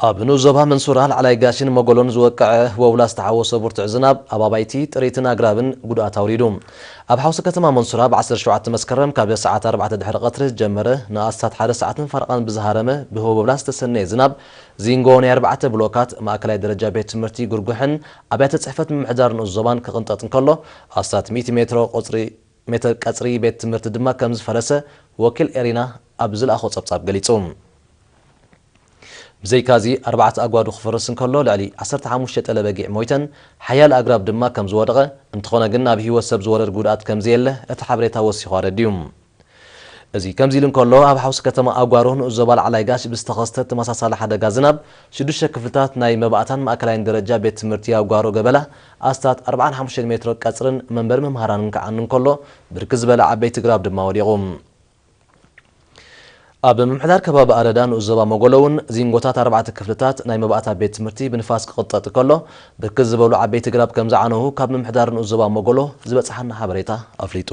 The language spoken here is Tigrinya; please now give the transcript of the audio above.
ኣብ ንኡስ ዞባ መንሱራ ላዕላይ ጋሽን መጎሎን ዝወቀዐ ወውላ ዝተሓወሶ ብርቱዕ ዝናብ ኣብ ኣባይቲ፣ ጥሪትን ኣግራብን ጉድኣት ኣውሪዱ። ኣብ ሓውሲ ከተማ መንሱራ ብ ዓሰርተ ሸውዓተ መስከረም ካብ ሰዓት ኣርባዕተ ድሕሪ ቀትሪ ዝጀመረ ንኣስታት ሓደ ሰዓትን ፈረቓን ብዝሃረመ ብወውላ ዝተሰነየ ዝናብ ዚንጎ ናይ ኣርባዕተ ብሎካት ማእከላይ ደረጃ ቤት ትምህርቲ ጉርጉሕን ኣብያተ ጽሕፈት ምምሕዳር ንኡስ ዞባን ክቕንጠጥ እንከሎ ኣስታት ሚእቲ ሜትሮ ቁጽሪ ሜተር ቀጽሪ ቤት ትምህርቲ ድማ ከም ዝፈረሰ ወኪል ኤሪና ኣብ ዝለኣኾ ጸብጻብ ገሊጹ። ብዘይካዚ ኣርባዕተ ኣጓዱ ክፈርስ እንከሎ ልዕሊ ዓሰርተ ሓሙሽተ ጠለ በጊዕ ሞይተን ሓያል ኣግራብ ድማ ከም ዝወደቐ፣ እንተኾነ ግን ኣብ ህይወት ሰብ ዝወረድ ጉድኣት ከም ዘየለ እቲ ሓበሬታ ወሲኹ ኣረዲኡ። እዚ ከምዚ ኢሉ እንከሎ ኣብ ሓውሲ ከተማ ኣጓሮ ንኡስ ዞባ ላዕላይ ጋሽ ብዝተኸስተ ተመሳሳሊ ሓደጋ ዝናብ ሽዱሽተ ክፍልታት ናይ መባእታን ማእከላይን ደረጃ ቤት ትምህርቲ ኣጓሮ ገበላ ኣስታት ኣርባዓን ሓሙሽተን ሜትሮ ቀጽርን መንበሪ መምሃራንን ክዓኑ እንከሎ ብርክት ዝበለ ዓበይቲ ግራብ ድማ ወዲቑ። ኣብ ምምሕዳር ከባቢ ኣረዳ ንኡስ ዞባ መጎሎ እውን ዚንጎታት ኣርባዕተ ክፍልታት ናይ መባእታ ቤት ትምህርቲ ብንፋስ ክቕንጠጥ ከሎ ብርክት ዝበሉ ዓበይቲ ግራብ ከም ዝዓነዉ ካብ ምምሕዳር ንኡስ ዞባ መጎሎ ዝበጽሓና ሓበሬታ ኣፍሊጡ።